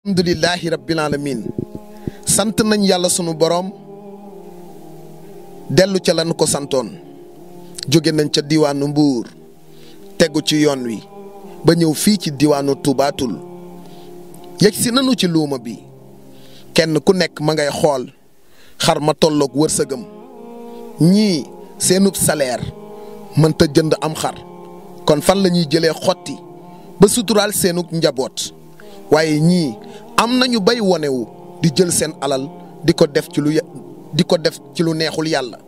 alhamdulillahi rabbil alamin sant nañ yàlla sunu boroom dellu ca lan ko santoon jóge nañ ca diwaanu Mbuur tegu ci yoon wi ba ñëw fii ci diwaanu Tubaatul yegg si nanu ci luuma bi kenn ku nekk ma ngay xool xar ma tolloog wërsëgam ñii seenub salaire mënta jënd am xar kon fan la ñuy jëlee xotti ba suturaal seenug njaboot waaye ñii am nañu bay wonewu di jël seen alal di ko def ci lu neexul yàlla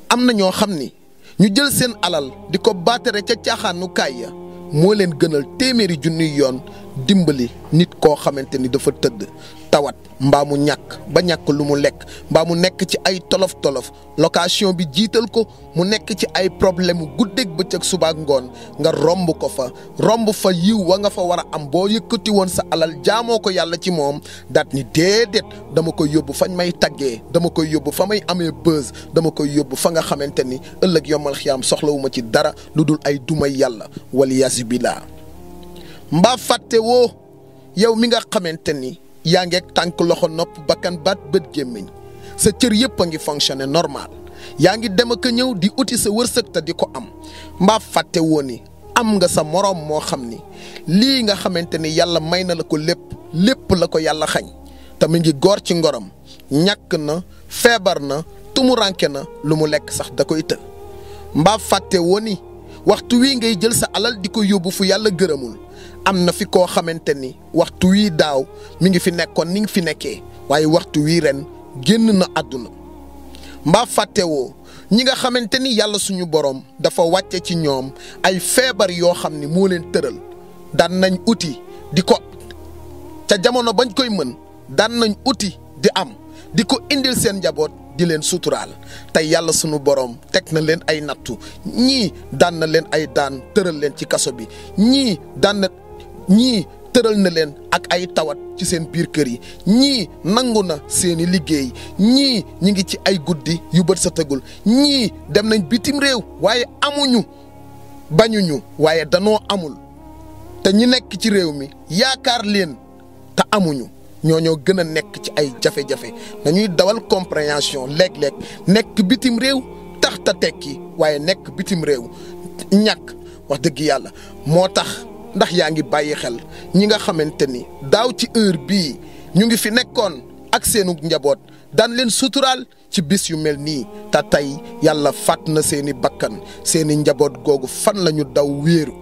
am na ñoo xam ni ñu jël seen alal di ko baatare ca caaxaanukaay ya moo leen gënal téeméeri junniy yoon dimbali nit koo xamante ni dafa tëdd tawat mbaa mu ñàkk ba ñàkk lu mu lekk mbaa mu nekk ci ay tolof-tolof location bi jiital ko mu nekk ci ay problème guddeeg bëccëg subaak ngoon nga romb fa yiw wa nga fa war a am boo yëkkati woon sa alal jaamoo ko yàlla ci moom daat ni déedéet dama koy yóbbu fañ may taggee dama koy yóbbu fa may amee buzz dama koy yóbbu fa nga xamante ni ëllëg yomal xiyaam soxlawuma ci dara lu dul ay dumay yàlla waliyaasu billah mbaa fàtte woo yow mi nga xamante ni yaa ngeeg tànk loxo nopp bakkan baat bët gémmiñ sa cër yëpp a ngi fonctionner normal yaa ngi dem ak a ñëw di uti sa wërsëg te di ko am mbaa fàtte woo ni am nga sa moroom moo xam ni lii nga xamante ni yàlla may na la ko lépp la ko yàlla xañ te mu ngi góor ci ngoram ñàkk na feebar na tumuranke na lu mu lekk sax da koy të mbaa fàtte woo ni waxtu wii ngay jël sa alal di ko yóbbu fu yàlla gërëmul am na fi koo xamante ni waxtu wii daaw mi ngi fi nekkoon ni nga fi nekkee waaye waxtu wii ren génn na àdduna mbaa fàttewoo ñi nga xamante ni yàlla suñu boroom dafa wàcce ci ñoom ay feebar yoo xam ni moo leen tëral daan nañ uti di ko ca jamono bañ koy mën daan nañ uti di am di ko indil seen njaboot di leen suturaal tey yàlla sunu boroom teg na leen ay nattu ñii daan na leen ay daan tëral leen ci kaso bi ñii tëral na leen ak ay tawat ci seen biir kër yi ñii nangu na seeni liggéey ñii ñi ngi ci ay guddi yu bët sa tegul ñii dem nañ bitim réew waaye amuñu bañuñu waaye danoo amul te ñi nekk ci réew mi yaakaar leen te amuñu ñoo gën a nekk ci ay jafe-jafe dañuy dawal compréhension léeg-léeg nekk bitim réew tax ta tekki waaye nekk bitim réew ñàkk wax dëgg yàlla moo tax ndax yaa ngi bàyyi xel ñi nga xamante ni daaw ci heure bii ñu ngi fi nekkoon ak seenu njaboot daan leen suturaal ci bis yu mel nii te tey yàlla fàtt na seeni bakkan seeni njaboot googu fan la ñu daw wéeru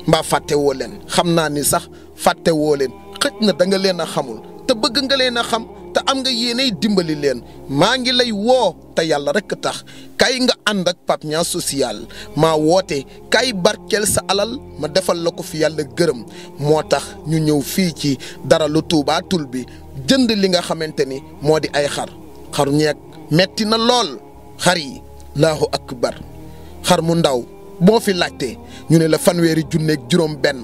mbaa fàtte woo leen xam naa ni sax fàtte woo leen xëj na da nga leen a xamul te bëgg nga leen a xam te am nga yéenay dimbali leen maa ngi lay woo te yàlla rekk tax kay nga ànd ak Pape Niang social maa woote kay barkeel sa alal ma defal la ko fi yàlla gërëm moo tax ñu ñëw fii ci daralu Tubaatul bi jënd li nga xamante ni moo di ay xar ñeeg metti na lool xar yi laahu akbar xar mu ndaw boo fi laajtee ñu ne la fanweeri junneeg juróom benn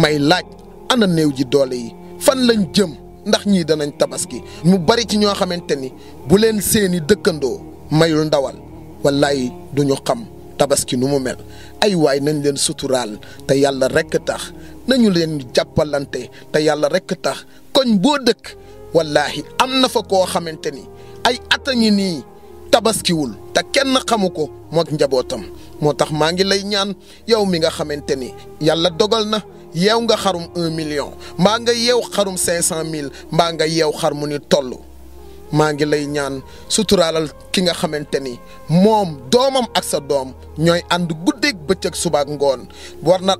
may laaj ana néew ji doole yi fan lañ jëm ndax ñii danañ tabaski mu bari ci ñoo xamante ni bu leen seeni dëkkandoo mayul ndawal wallaay duñu xam tabaski nu mu mel ay waay nañ leen suturaal te yàlla rekk tax nañu leen jàppalante te yàlla rekk tax koñ boo dëkk wallaahi am na fa koo xamante ni ay at a ngi nii tabaskiwul te kenn xamu ko mook njabootam moo tax maa ngi lay ñaan yow mi nga xamante ni yàlla dogal na yeew nga xarum 1 million mbaa nga yeew xarum 500 000 mbaa nga yeew xar mu ni toll maa ngi lay ñaan suturaalal ki nga xamante ni moom doomam ak sa doom ñooy ànd guddeeg bëccëg subaak ngoon war na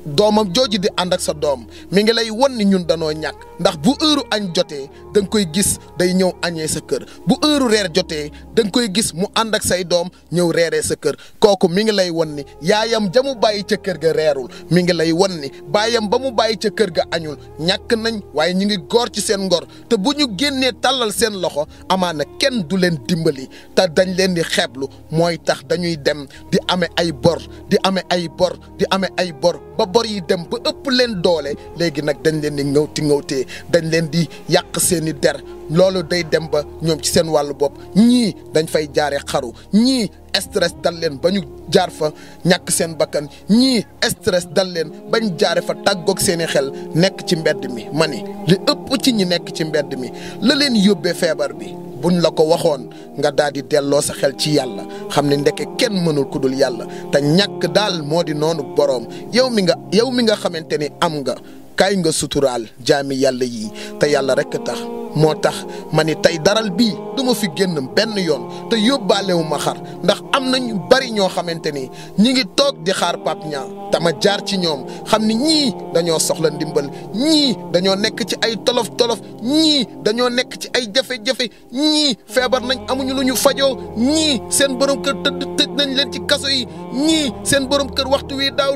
doomam jooju di ànd ak sa doom mi ngi lay won ni ñun danoo ñàkk ndax bu heure añ jotee da nga koy gis day ñëw añee sa kër bu heure reer jotee da nga koy gis mu ànd ak say doom ñëw reeree sa kër kooku mi ngi lay won ni yaayam ja mu bàyyi ca kër ga reerul mi ngi lay won ni baayam ba mu bàyyi ca kër ga añul ñàkk nañ waaye ñu ngi góor ci seen ngor te bu ñu génnee tàllal seen loxo amaana kenn du leen dimbali te dañ leen di xeeblu mooy tax dañuy dem di amee ay bor di amee ay bor di amee ay bor ba bor yi dem ba ëpp leen doole léegi nag dañ leen di ngawtee dañ leen di yàq seeni der loolu day dem ba ñoom ci seen wàllu bopp ñii dañ fay jaare xaru ñii stress dal leen ba ñu jaar fa ñàkk seen bakkan ñii stress dal leen bañ jaare fa tàggoog seeni xel nekk ci mbedd mi ma ni li ëpp ci ñi nekk ci mbedd mi la leen yóbbee feebar bi buñ la ko waxoon nga daal di delloo sa xel ci yàlla xam ne ndeke kenn mënul ku dul yàlla te ñàkk daal moo di noonu boroom yow mi nga xamante ni am nga kaay nga suturaal jaami yàlla yii te yàlla rekk tax moo tax ma ni tey daral bii du ma fi génn benn yoon te yóbbaalewu ma xar ndax am na ñu bari ñoo xamante ni ñi ngi toog di xaar Pape Niang te ma jaar ci ñoom xam ni ñii dañoo soxla ndimbal ñii dañoo nekk ci ay tolof-tolof ñii dañoo nekk ci ay jafe-jafe ñii feebar nañ amuñu lu ñu fajoo ñii seen borom kër tëj nañ leen ci kaso yi ñii seen borom kër waxtu wi daaw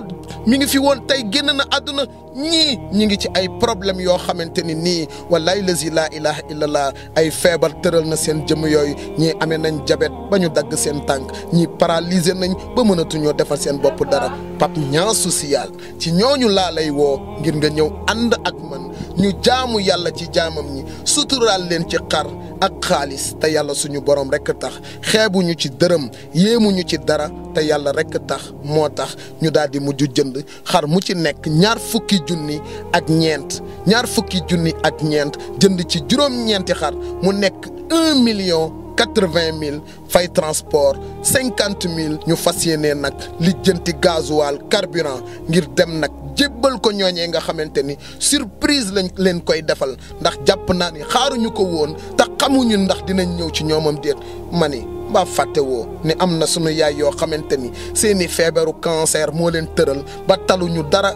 mi ngi fi woon tey génn na àdduna ñii ñi ngi ci ay problème yoo xamante ni nii wallaay lazi laa ilaha illallah ay feebar tëral na seen jëmm yooyu ñii amee nañ jabet ba ñu dagg seen tànk ñii paralysé nañ ba mënatuñoo defal seen bopp dara Pape Niang social ci ñooñu laa lay woo ngir nga ñëw ànd ak man ñu jaamu yàlla ci jaamam ñi suturaal leen ci xar ak xaalis te yàlla suñu borom rekk tax xeebuñu ci dërëm yéemuñu ci dara te yàlla rekk tax moo tax ñu daal di mujj jënd xar mu ci nekk ñaar fukki junni ak ñeent jënd ci juróom-ñeenti xar mu nekk 1,80,000 fay transport 50,000 ñu fas yéenee nag lijjanti gasoil carburant ngir dem nag jébbal ko ñooñee nga xamante ni surprise lañ leen koy defal ndax jàpp naa ni xaaruñu ko woon te xamuñu ndax dinañ ñëw ci ñoomam déet ma ni mbaa fàtte woo ni am na sunu yaay yoo xamante ni seeni feebaru cancer moo leen tëral ba taluñu dara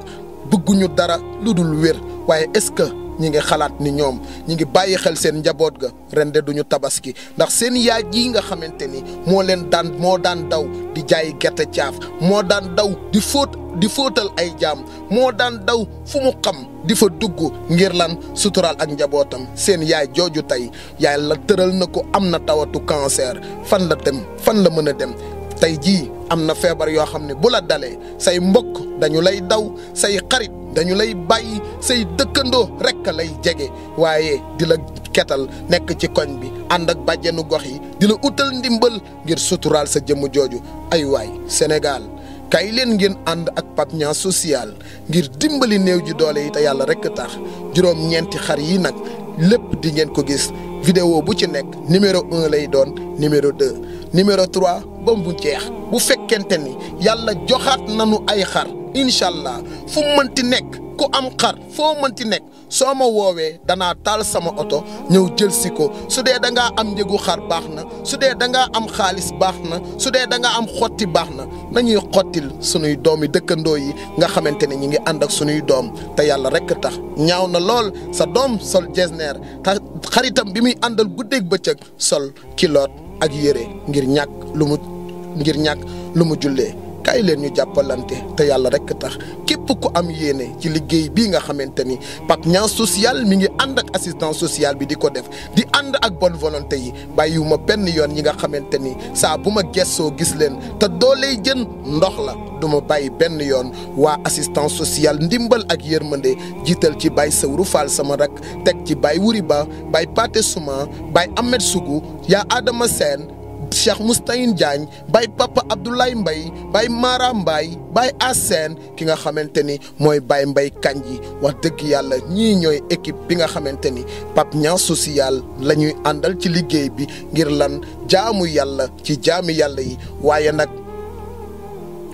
bëgguñu dara lu dul wér waaye est-ce que ñi ngi xalaat ni ñoom ñi ngi bàyyi xel seen njaboot ga ren de duñu tabaski ndax seen yaay ji nga xamante ni moo daan daw di jaay gerte caaf moo daan daw di fóotal ay jaam moo daan daw fu mu xam di fa dugg ngir lan suturaal ak njabootam seen yaay jooju tey yaay la tëral na ko am na tawatu cancer fan la mën a dem tey jii am na feebar yoo xam ne bu la dalee say mbokk dañu lay daw say xarit dañu lay bàyyi say dëkkandoo rekk lay jege waaye di la ketal nekk ci koñ bi ànd ak bàjjenu gox yi di la utal ndimbal ngir suturaal sa jëmm jooju ay waay Sénégal kay leen ngeen ànd ak Pape Niang social ngir dimbali néew ji doole yi te yàlla rekk tax juróom-ñeenti xar yi nag lépp di ngeen ko gis vidéo bu ci nekk numéro 1 lay doon numéro 2 numéro 3 ba mu jeex bu fekkente ni yàlla joxaat nanu ay xar incha allah fu mënti nekk ku am xar foo mënti nekk soo ma woowee danaa taal sama oto ñëw jël si ko su dee da ngaa am njëgu xar baax na su dee da ngaa am xaalis baax na su dee da ngaa am xotti baax na nañuy xottil sunuy doomi dëkkandoo yi nga xamante ne ñi ngi ànd ak sunuy doom te yàlla rekk tax ñaaw na lool sa doom sol jesner te xaritam bi muy àndal guddeeg bëccëg sol kiloot ak yére ngir ñàkk lu mu jullee kaay leen ñu jàppalante te yàlla rekk tax képp ku am yéene ci liggéey bii nga xamante ni Pape Niang social mi ngi ànd ak assistance sociale bi di ko def di ànd ak bonne volonté yi bàyyiwuma benn yoon ñi nga xamante ni saa bu ma gessoo gis leen te dooley jën ndox la du ma bàyyi benn yoon waa assistance sociale ndimbal ak yërmande jiital ci Baye Sawru Fall sama rak teg ci Baye Wuri Ba Baye Paté Souma Baye Ahmed Sougou yaa Adama Sène Cheikh Moustahine Diagne Baye Papa Abdoulaye Mbaye Baye Mara Mbaye Baye Assène ki nga xamante ni mooy Baye Mbaye Kanji wax dëgg yàlla ñii ñooy équipe bi nga xamante ni Pape Niang social la ñuy àndal ci liggéey bi ngir lan jaamu yàlla ci jaami yàlla yi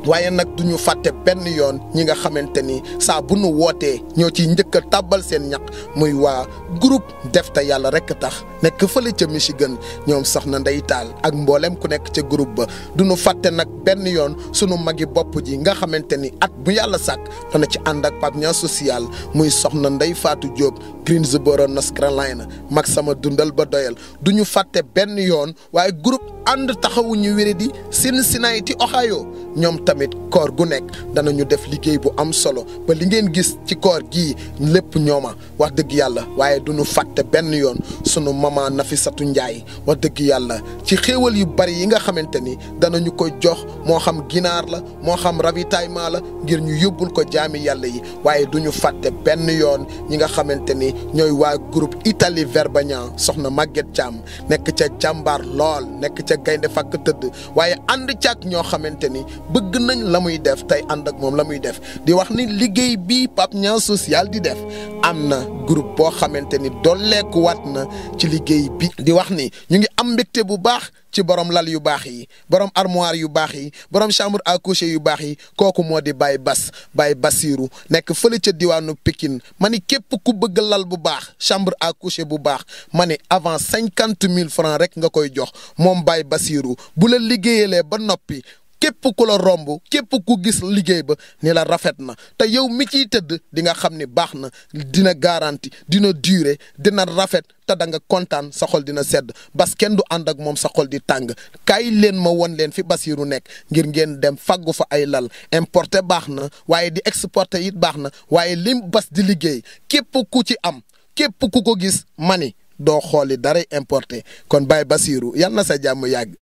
waaye nag duñu fàtte benn yoon ñi nga xamante ni saa bu nu wootee ñoo ciy njëkk a tàbbal seen ñaq muy waa groupe def te yàlla rekk tax nekk fële ca Michigan ñoom soxna Ndey Taal ak mboolem ku nekk ca groupe ba duñu fàtte nag benn yoon sunu magi bopp ji nga xamante ni at bu yàlla sàkk dana ci ànd ak Pape Niang social muy soxna Ndey Fatou Diop Greensboro North Carolina mag sama dundal ba doyal duñu fàtte benn yoon waaye groupe ànd taxawuñu wéré di Cincinnati Ohio ñoom tamit tamit koor gu nekk danañu def liggéey bu am solo ba li ngeen gis ci koor gii lépp ñooma wax dëgg yàlla waaye duñu fàtte benn yoon sunu maman Nafisatu Njaay wax dëgg yàlla ci xéewal yu bari yi nga xamante ni danañu ko jox moo xam ginaar la moo xam ravitaillement la ngir ñu yóbbul ko jaami yàlla yi waaye duñu fàtte benn yoon ñi nga xamante ni ñooy waa groupe Italie Verbagnan soxna Maguette Thiam nekk ca jàmbaar lool nekk ca gaynde fàkk tëdd waaye ànd caag ñoo xamante ni bëgg nañ la muy def tey ànd ak moom la muy def di wax ni liggéey bi Pape Niang social di def am na groupe boo xamante ni dolleeku waat na ci liggéey bi di wax ni ñu ngi am mbégte bu baax ci borom lal yu baax yi borom armoire yu baax yi borom chambre à coucher yu baax yi kooku moo di Baye Bassirou nekk fële ca diwaanu Pikine ma ni képp ku bëgg lal bu baax chambre à coucher bu baax ma ni avant 50 000 francs rek nga koy jox moom Baye Bassirou bu la liggéeyalee ba noppi képp ku la romb képp ku gis liggéey ba ni la rafet na te yow mi ciy tëdd di nga xam ni baax na dina garanti dina durer dina rafet te da nga kontaan sa xol dina sedd bas kenn du ànd ak moom sa xol di tàng kaay leen ma won leen fi Bassirou nekk ngir ngeen dem faggu fa ay lal importé baax na waaye di exporté it baax na waaye lim bas di liggéey képp ku ci am képp ku ko gis mani doo xooli daray importé kon Baye Bassirou yal na sa jàmm yàgg.